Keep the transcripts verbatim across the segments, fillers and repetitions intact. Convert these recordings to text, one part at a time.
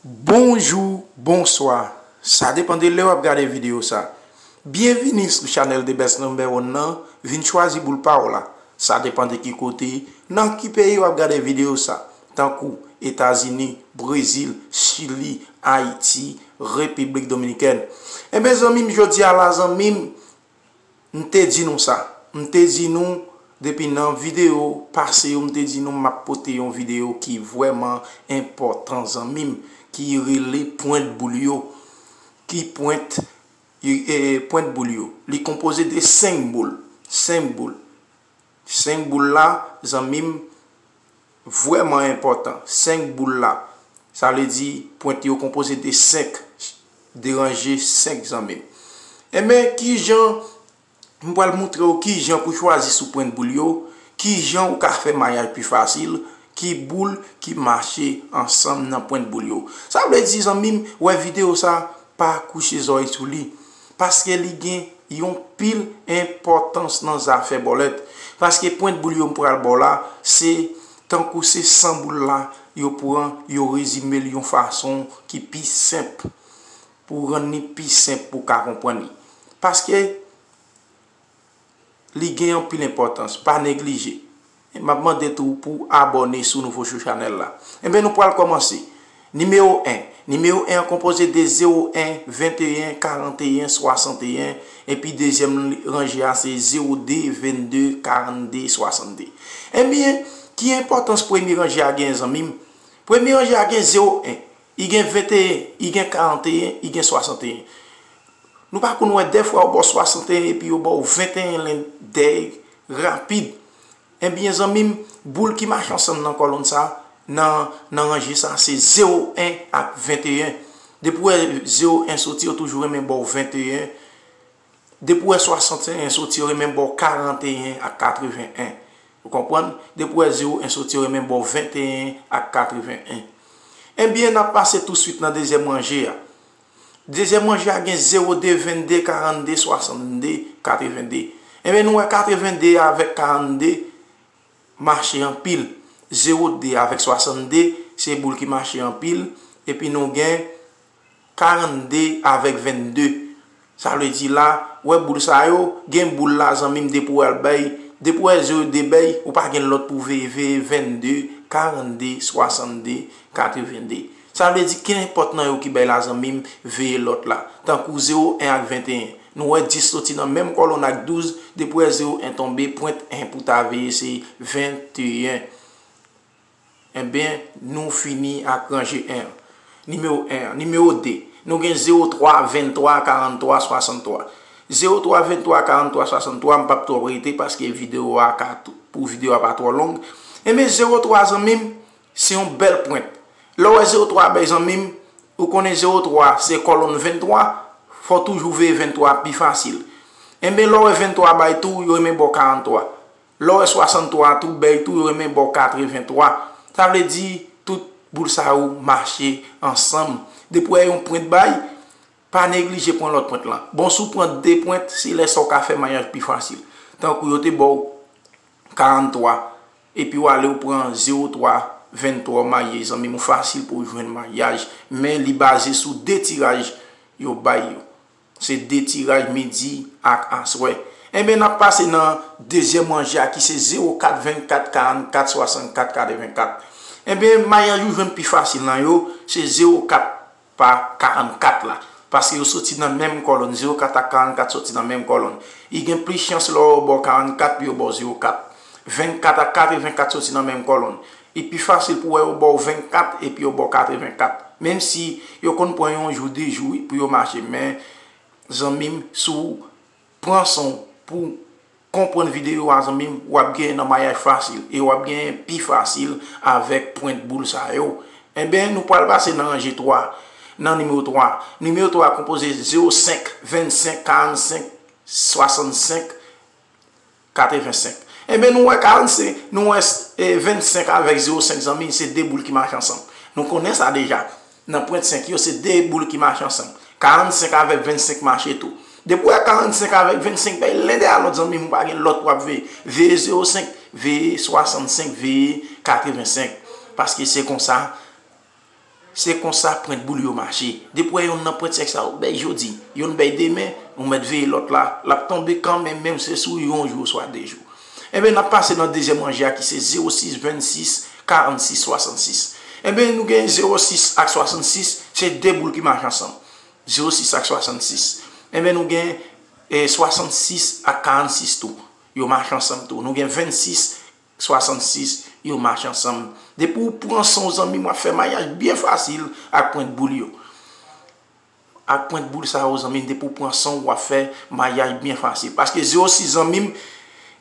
Bonjou, bonswa. Sa depann de lè w ap gade videyo sa. Byenvini sou chanèl The Best Number One nan. Vin chwazi boul pa w la. Sa depann de ki kote, nan ki peyi w ap gade videyo sa. Tankou Etazini, Brezil, Chili, Ayiti, Repiblik Dominikèn. Enben, zanmi m, jodi a la, zanmi m, m te di nou sa. M te di nou, depi nan videyo pase yo, m te di nou m ap pote yon videyo ki vrèman enpòtan, zanmi m, ki rele pwent boul yo. Ki pwent, e, e, pwent boul yo. Li konpoze de senk boul. Senk boul. Senk boul la, zanmi m, vrèman enpòtan. Senk boul la. Sa vle di, pwent yo konpoze de senk. De ranje senk, zanmi m. Enben, ki jan, m pral montre w ki jan pou chwazi sou pwent boul yo, ki jan ou ka fè mayaj pi fasil, ki boul ki mache ansanm nan pwent boul yo. Sa vle di, zanmi m, wè videyo sa, pa kouche zòrèy sou li. Paske li gen yon pil enpòtans nan zafè bòlèt. Paske pwent boul yo m pral ba w la, se tankou se san boul la, yo pran, yo rezime l yon fason ki pi senp, pou rann li pi senp pou w ka konprann li. Paske li gen anpil enpòtans, pa neglije. M ap mande tou pou w abòne si w nouvo sou chanèl la. Enben, nou pral kòmanse. Nimewo en. Nimewo en an konpoze de zewo en, venteyen, karanteyen, swasanteyen, epi dezyèm ranje a se zewo de, vennde, karannde, swasanndde. Enben, ki enpòtans premye ranje a gen, zanmi m? Premye ranje a gen zewo en, li gen venteyen, li gen karanteyen, li gen swasanteyen. Nou pa konn wè, dèfwa yo ba w swasanteyen epi yo ba w venteyen len dèy rapid. Enben, zanmi m, boul ki mache ansanm nan kòlonn sa, nan, nan ranje sa, se zewo en ak venteyen. Depi w wè zewo en soti, yo toujou renmen ba w venteyen. Depi w wè swasanteyen soti, yo renmen ba w karanteyen ak katreven en. Ou konprann? Depi w wè zewo en soti, yo renmen ba w venteyen ak katreven en. Enben, n ap pase touswit nan dezyèm ranje a. Dezyèm ranje a gen zewo de, vennde, karannde, swasanndde, katrevende. Enben, nou wè katrevende avèk karannde mache anpil. Zewo de avèk swasanndde, se boul ki mache anpil. Epi nou gen karannde avèk vennde. Sa vle di la, wè boul sa yo, gen boul la, zanmi m, depi w al bay, depi w wè zewo de bay, ou pa gen lòt pou veye, veye vennde, karannde, swasanndde, katrevende. Sa vle di, kenenpòt nan yo ki bay la, zanmi m, veye lòt la. Tankou zewo en ak venteyen. Nou wè dis soti nan menm kòlonn ak douz, depi w wè zewo en tonbe, pwent en pou ta veye se venteyen. Enben, nou fini ak ranje en an. Nimewo en an. Nimewo de, nou gen zewo twa, venntwa, karanntwa, swasanntwa. Zewo twa, venntwa, karanntwa, swasanntwa, m p ap twò rete paske videyo a ka tou, pou videyo a pa twò long. Enben, zewo twa, zanmi m, se yon bèl pwent. Lè w wè zewo twa bay, zanmi m, ou konnen zewo twa se kòlonn venntwa, fò w toujou veye venntwa pi fasil. Enben, lè w wè venntwa bay tou, yo renmen ba w karanntwa. Lè w wè swasanntwa tou bay tou, yo renmen ba w katrevenntwa. Sa vle di, tout boul sa yo mache ansanm. Depi w wè yon pwent bay, pa neglije pran lòt pwent lan. Bon, si w pran de pwent, se lè sa w ka fè mayaj pi fasil. Tankou yo te ba w karanntwa, epi w ale w pran zewo twa, venntwa, w marye, zanmi m, ou fasil pou w jwenn mayaj. Men li baze sou de tiraj yo bay yo. Se de tiraj midi ak aswè. Enben, n ap pase nan dezyèm ranje a ki se zewo kat, vennkat, karannkat, swasannkat, katrevenkat. Enben, mayaj ou jwenn pi fasil nan yo, se zewo kat pa karannkat la. Paske yo soti nan menm kòlonn. Zewo kat ak karannkat soti nan menm kòlonn. Li gen plis chans lè yo ba w karannkat pou yo ba w zewo kat. Vennkat ak katrevenkat soti nan menm kòlonn. Li pi fasil pou wè yo ba w vennkat epi yo ba w katrevenkat. Menm si yo konn pran yon jou, de jou, wi, pou yo mache, men zanmi m, si w pran san w pou w konprann videyo a, zanmi m, w ap genyen nan mayaj fasil e w ap genyen pi fasil avèk pwent boul sa yo. Enben, nou pral pase nan ranje twa, nan nimewo twa. Nimewo twa konpoze zewo senk, vennsenk, karannsenk, swasannsenk, katrevensenk. Enben, nou wè karannsenk, nou wè, e, vennsenk avèk zewo senk, zanmi, se de boul ki mache ansanm. Nou konnen sa deja. Nan pwent senk yo, se de boul ki mache ansanm. Karannsenk avèk vennsenk mache tou. Depi w wè karannsenk avèk vennsenk bay len dèyè lòt, zanmi m, ou pa gen lòt pou w ap veye. Veye zewo senk, veye swasannsenk, veye katrevensenk. Paske se konsa Se konsa pwent boul yo mache. Depi w wè yonn nan pwent sèk sa yo bèy jodi, yonn bèy demen, ou mèt veye lòt la, l ap tonbe kanmenm, menm se sou yon jou oswa de jou. Enben, n ap pase nan dezyèm ranje a ki se zewo sis vennsis karannsis swasannsis. Enben, nou gen zewo sis ak swasannsis, se de boul ki mache ansanm. Zewo sis ak swasannsis. Enben, nou gen eh, swasannsis ak karannsis tou. Yo mache ansanm tou. Nou gen vennsis, swasannsis, yo mache ansanm. Depi w pran san w zanmi m, w ap fè maryaj byen fasil ak pwent boul yo. Ak pwent boul sa yo, zanmi m, depi w pran san w, w ap fè maryaj byen fasil. Paske zewo sis, zanmi m,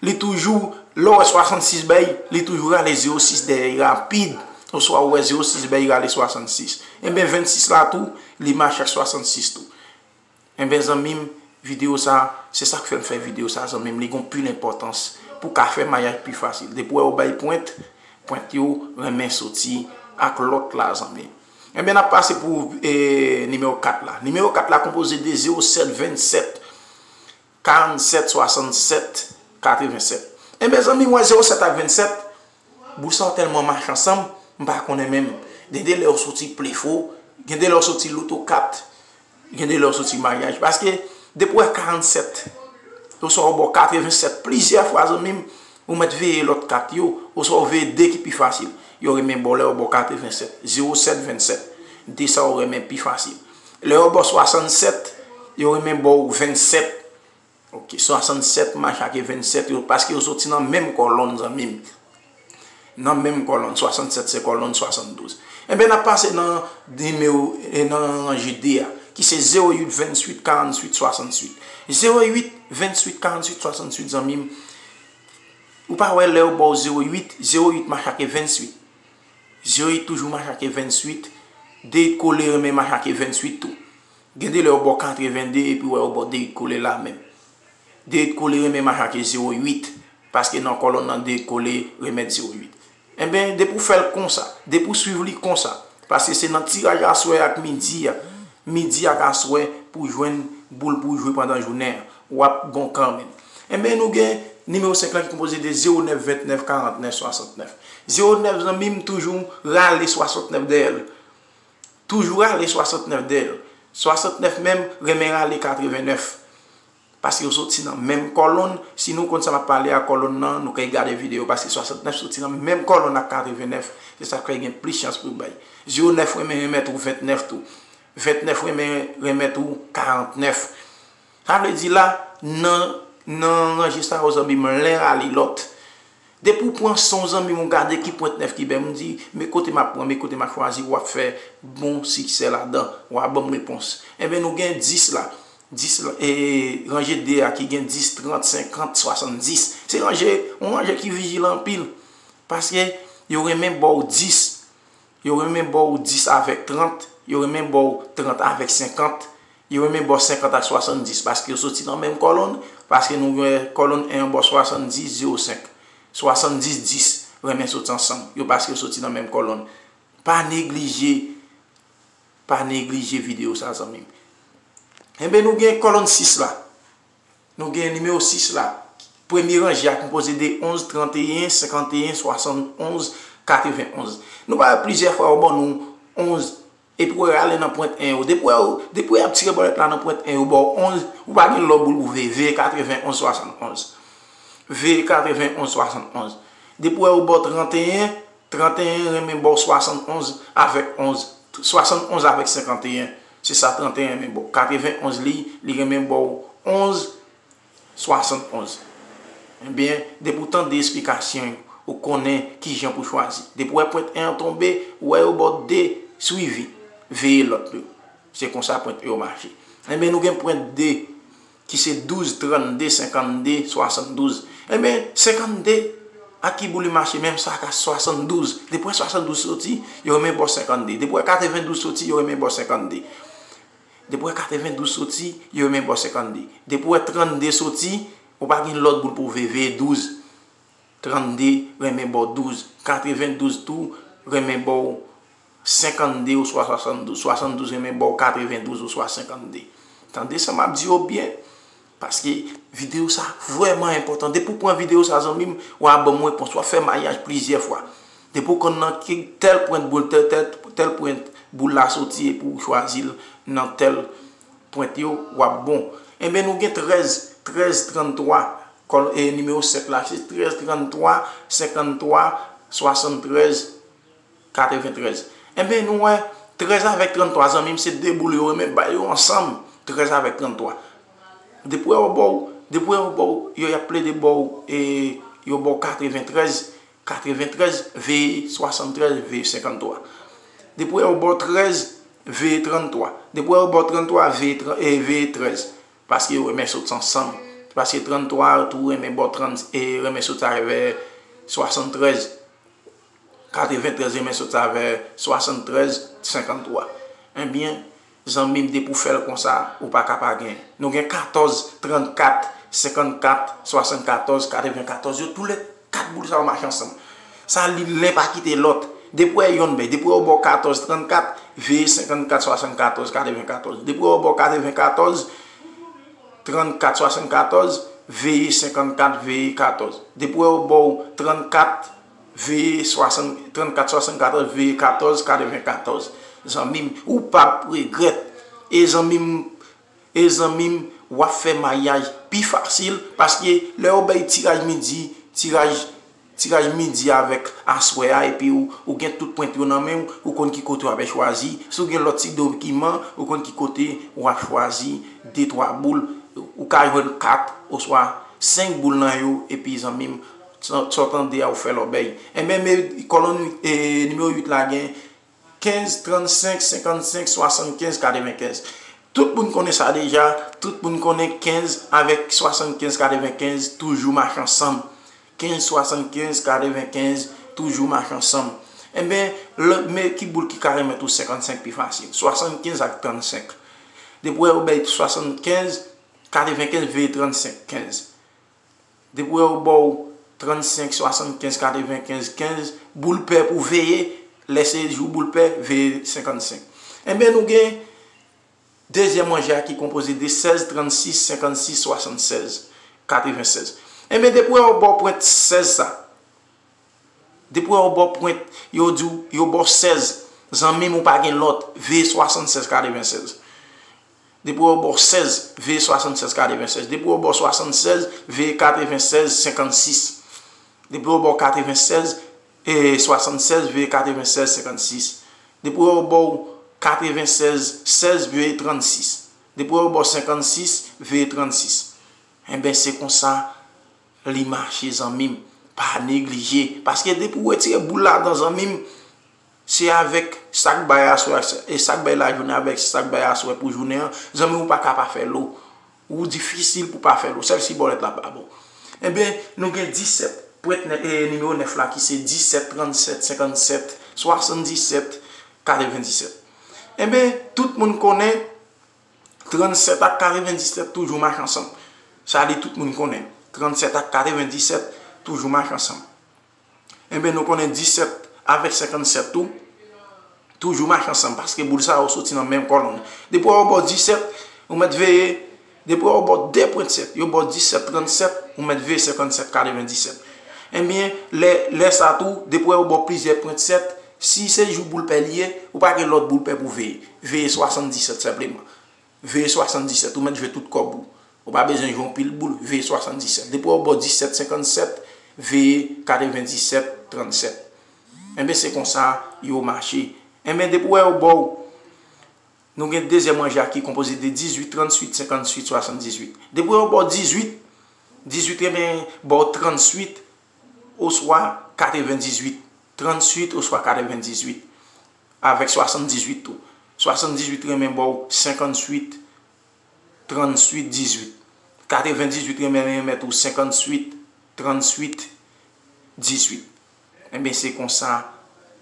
li toujou, lè w wè swasannsis bèy, li toujou rale zewo sis dèyè rapid. Oswa w wè zewo sis bèy rale swasannsis. Enben, vennsis la tou, li mache ak swasannsis tou. Enben, zanmi m, videyo sa, se sa k fè m fè videyo sa, zanmi m, li gon pil enpòtans pou ka fè maryaj pi fasil. Depi w wè yo bay pwent, pwent yo renmen soti ak lòt la, zanmi m. Enben, n ap pase pou eh, nimewo kat la. Nimewo kat la konpoze de zewo sèt vennsenk karannsèt swasannsèt katrevensèt. Enben, zanmi m, wè zewo sèt ak vennsenk, boul sa yo tèlman mache ansanm, m pa konnen menm. Gen de lè yo soti plefo, gen de lè yo soti loto kat, gen de lè yo soti maryaj. Paske depi w wè karannsèt, oswa yo ba w katrevensèt plizyè fwa, zanmi m, ou mèt veye lòt kat yo, oswa w veye de ki pi fasil. Yo renmen ba w lè yo ba w katrevensèt, zewo sèt vennsenk. De sa yo renmen pi fasil. Lè yo ba w swasannsèt, yo renmen ba w vennsèt. Ok, swasannsèt mache ak vennsenk yo, paske yo soti nan menm kòlonn, zanmi m. Nan menm kòlonn, swasannsèt se kòlonn swasanndouz. Enben, n ap pase nan nimewo, e nan ranje de a, ki se zewo uit venntuit karanntuit swasanntuit. Zewo uit venntuit karanntuit swasanntuit, zanmi m. Ou pa wè lè yo ba w zewo uit, zewo uit mache ak venntuit. Zewo uit toujou mache ak venntuit. De uit kole renmen mache ak venntuit tou. Gen de lè yo ba w katrevennde epi w wè yo ba w de uit kole la menm. De uit kole renmen mache ak zewo uit, paske nan kòlonn nan de uit kole renmen zewo uit. Enben, depi w fè l konsa, depi w swiv li konsa, paske se nan tiraj aswè ak midi a, midi ak aswè pou w jwenn boul pou w jwe pandan jounen an, w ap bon kanmenm. Enben, nou gen nimewo senk lan ki konpoze de zewo nèf ventnèf karantnèf swasantnèf. Zewo nèf, zanmi m, toujou rale swasantnèf dèyè l. Toujou rale swasantnèf dèyè l. Swasantnèf menm renmen rale katrevennèf. Paske yo soti nan menm kòlonn. Si nou konn sa m ap pale a kòlonn nan, nou kay gade videyo, paske swasantnèf soti nan menm kòlonn ak katrevennèf. Se sa k fè gen plis chans pou bay. Zewo nèf renmen remèt ou ventnèf tou. Ventnèf renmen remèt ou karantnèf. Sa vle di la, nan, nan ranje sa yo, zanmi m, len rale lòt. Depi w pran san w, zanmi m, ou gade ki pwent nèf ki bèl, m di, men kote m ap pran, men kote m ap chwazi, w ap fè bon siksè ladan, w a ban m repons. Enben, nou gen dis la. Dis la, e, ranje de a ki gen dis, trant, senkant, swasanndis. Se ranje, yon ranje ki vijilan anpil. Paske yo renmen ba w dis. Yo renmen ba w dis avèk trant. Yo renmen ba w trant avèk senkant. Yo renmen ba w senkant ak swasanndis, paske yo soti nan menm kòlonn, paske nou wè kòlonn en an ba w swasanndis, zewo senk. Swasanndis, dis renmen soti ansanm. Yo, paske yo soti nan menm kòlonn. Pa neglije, pa neglije videyo sa, zanmi m. Enben, nou gen kòlonn sis la. Nou gen nimewo sis la. Premye ranje a konpoze de onz, tranteyen, senkanteyen, swasannonz, katrevenonz. Nou pa wè plizyè fwa yo ban nou onz, epi w rale nan pwent en yo. Depi w, depi w ap tire bòlèt la nan pwent en yo, ba w onz, ou pa gen lòt boul pou veye, veye katrevenonz swasannonz. Veye katrevenonz swasannonz. Depi w wè yo ba w tranteyen, tranteyen renmen ba w swasannonz avèk onz. Swasannonz avèk senkanteyen. Se sa tranteyen renmen ba w. Katrevenonz li, li renmen ba w onz, swasannonz. Ebyen, depi w tande esplikasyon yo, ou konnen kijan pou chwazi. Depi w wè pwent en an tonbe, ou wè yo ba w de swivi, veye lòt yo. Se konsa pwent yo mache. Ebyen, nou gen pwent de ki se douz, trannde, senkannde, swasanndouz. Ebyen, senkannde, ak ki boul li mache menm sa ak swasanndouz. Depi w wè swasanndouz soti, yo renmen ba w senkannde. Depi w wè katrevendouz soti, yo renmen ba w senkannde. Depi w wè katrevendouz soti, yo renmen ba w senkannde. Depi w wè trannde soti, ou pa gen lòt boul pou w veye, veye douz. Trannde renmen ba w douz. Katrevendouz tou renmen ba w senkannde oswa swasanndouz. Swasanndouz renmen ba w katrevendouz oswa senkannde. Tande sa m ap di yo byen. Paske videyo sa vrèman enpòtan. Depi w pran videyo sa, zanmi m, w a ban m repons. W a fè maryaj plizyè fwa. Depi w konn nan ki tèl pwent boul, tèl, tèl, tèl pwent boul la soti epi w chwazi l nan tèl pwent yo, w ap bon. Enben, nou gen trèz, trèz trannntwa, kòl, e, nimewo sèt la, se trèz trannntwa, senkanntwa, swasanntrèz, katreventrèz. Enben, nou wè, trèz avèk trannntwa, zanmi m, se de boul yo renmen bay yo ansanm, trèz avèk trannntwa. Depi w wè yo ba w, depi w wè yo ba w, yo, y ap plede ba w, e, yo ba w katreventrèz, katreventrèz, veye swasanntrèz, veye senkanntwa. Depi w wè yo ba w trèz, veye tranntwa. Depi w wè yo ba w tranntwa, veye tr-, e, veye trèz. Paske yo renmen sot ansanm. Paske tranntwa tou renmen ba w trant, e, renmen sot avè swasanntrèz. Katreventrèz renmen sot avè swasanntrèz, senkanntwa. Ebyen, zanmi m, depi w fè l konsa, ou pa ka pa gen. Nou gen katòz, trannkat, senkannkat, swasannkatòz, katrevenkatòz. Yo toulè kat boul sa yo mache ansanm. Sa li len pa kite lòt. Depi w wè yonn bay, depi w wè yo ba w katòz trannkat, veye senkannkat, swasannkatòz, katrevenkatòz. Depi w wè yo ba w katrevenkatòz, trannkat, swasannkatòz, veye senkannkat, veye katòz. Depi w wè yo ba w trannkat, veye swasann, trannkat, swasannkatòz, veye katòz, katrevenkatòz. Zanmi m, ou p ap regrèt. E zanmi m, e zanmi m, w ap fè maryaj pi fasil, paske lè yo bay tiraj midi, tiraj, tiraj midi avèk aswè a, epi ou, ou gen tout pwent yo nan men w, ou konn ki kote w ap chwazi. Si w gen lòt ti dokiman, ou konn ki kote w ap chwazi de twa boul. Ou ka jwenn kat oswa senk boul nan yo, epi zanmi m, sa, sa w tande a, ou fè lòbèy. Enben, men, kòlonn, e, nimewo uit la gen kenz, trannsenk, senkannsenk, swasannkenz, katrevenkenz. Tout moun konnen sa deja, tout moun konnen kenz avèk swasannkenz, katrevenkenz toujou mache ansanm. Kenz, swasannkenz, katrevenkenz toujou mache ansanm. Enben, lè, men ki boul ki ka renmèt ou senkannsenk pi fasil? Swasannkenz ak trannsenk. Depi w wè yo bay swasannkenz, katrevenkenz veye trannsenk, kenz. Depi w wè yo ba w trannsenk, swasannkenz, katrevenkenz, kenz, boul pè pou veye, lè se jou boul pè, veye senkannsenk. Enben, nou gen dezyèm ranje a ki konpoze de sèz, trannsis, senkannsis, swasannsèz, katrevensèz. Enben, depi w wè yo ba w pwent sèz sa, depi w wè yo ba w pwent, yo di w, yo ba w sèz, zanmi m, ou pa gen lòt, veye swasannsèz, katrevensèz. Depi w wè yo ba w sèz, veye swasannsèz, katrevensèz. Depi w wè yo ba w swasannsèz, veye katrevensèz, senkannsis. Depi w wè yo ba w katrevensèz, e, swasannsèz, veye katrevensèz, senkannsis. Depi w wè yo ba w katrevensèz, sèz, veye trannsis. Depi w wè yo ba w senkannsis, veye trannsis. Enben, se konsa li mache, zanmi m. Pa neglije. Paske depi w retire boul ladan, zanmi m, se avèk sa k bay aswè, e sa k bay lajounen avèk sa k bay aswè pou jounen an, zanmi m, ou pa ka pa fè lo. Ou difisil pou pa fè lo. Sèl si bòlèt la pa bon. Enben, nou gen disèt. Pwent nè-, e, nimewo nèf la ki se disèt, trannsèt, senkannsèt, swasanndisèt, katrevendisèt. Enben, tout moun konnen trannsèt ak katrevendisèt toujou mache ansanm. Sa li tout moun konnen. Trannsèt ak katrevendisèt toujou mache ansanm. Enben, nou konnen disèt avèk senkannsèt tou toujou mache ansanm, paske boul sa yo soti nan menm kòlonn. Depi w wè yo ba w disèt, ou mèt veye. Depi w wè yo ba w de pwent sèt, yo ba w disèt, trannsèt, ou mèt veye senkannsenk, katrevendisèt. Enben, lè, lè sa tou, depi w wè yo ba w plizyè pwent sèt, si se jou boul pè li ye, ou pa gen lòt boul pè pou veye. Veye swasanndisèt senpleman. Veye swasanndisèt, ou mèt jwe tout kòb ou. Ou pa bezwen jwe yon pil boul, veye swasanndisèt. Depi w wè yo ba w disèt senkannsèt, veye katrevendisèt trannsèt. Enben, se konsa yo mache. Enben, depi w wè yo ba w, nou gen dezyèm ranje a ki konpoze de dizuit, trannuit, senkannuit, swasanndizuit. Depi w wè yo ba w dizuit, dizuit renmen ba w trannuit, oswa katrevendizuit, trannuit oswa katrevendizuit, avèk swasanndizuit tou. Swasanndizuit renmen ba w senkannuit, trannuit, dizuit. Katrevendizuit renmen remèt ou senkannuit, trannuit, dizuit. Enben, se konsa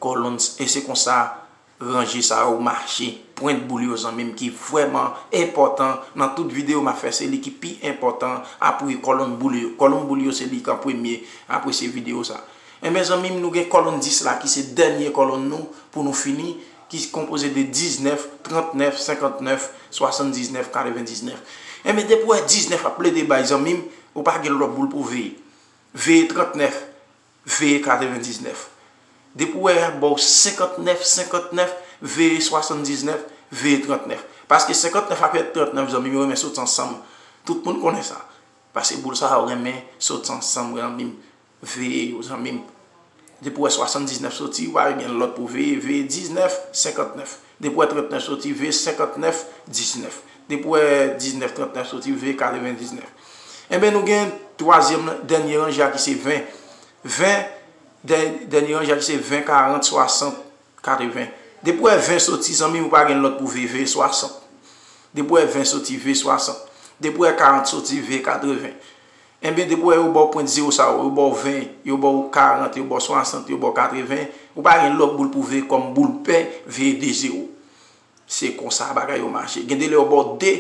kòlonn, e se konsa ranje sa yo mache. Pwent boul yo, zanmi m, ki vrèman enpòtan nan tout videyo m ap fè, se li ki pi enpòtan apre kòlonn boul yo. Kòlonn boul yo se li ki an premye apre se videyo sa. Enben, zanmi m, nou gen kòlonn dis la ki se dènye kòlonn nou pou nou fini, ki konpoze de diznèf, trannèf, senkannèf, swasanndiznèf, katrevendiznèf. Enben, depi w wè diznèf ap plede bay, zanmi m, ou pa gen lòt boul pou w veye. Veye trannèf, veye katrevendiznèf. Depi w wè y ap ba w senkantnèf, senkantnèf, veye swasanndiznèf, veye trantnèf. Paske senkantnèf ak trantnèf, zanmi m, yo renmen soti ansanm. Tout moun konnen sa. Paske boul sa yo renmen soti ansanm, zanmi m. Veye yo, zanmi m. Depi w wè swasanndiznèf soti, ou pa gen lòt pou veye, veye diznèf, senkantnèf. Depi w wè trantnèf soti, veye senkantnèf, diznèf. Depi w wè diznèf, trantnèf soti, veye katrevendiznèf. Enben, nou gen twazyèm, dènye ranje a ki se ven. Ven, dè- dènye ranje a ki se ven, karant, swasant, katreven. Depi w wè ven soti, zanmi m, ou pa gen lòt pou veye, veye swasant. Depi w wè ven soti, veye swasant. Depi w wè karant soti, veye katreven. Enben, depi w wè yo ba w pwent zewo sa yo, yo ba w ven, yo ba w karant, yo ba w swasant, yo ba w katreven, ou pa gen lòt boul pou veye kòm boul pè, veye de zewo. Se konsa bagay yo mache. Gen de lè yo ba w de,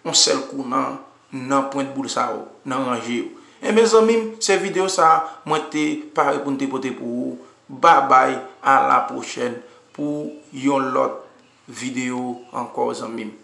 yon sèl kou nan, nan pwent boul sa yo, nan ranje yo. Enben, zanmi m, se videyo sa a mwen te pare pou m te pote pou ou. Babay, a la pwochèn pou yon lòt videyo ankò, zanmi m.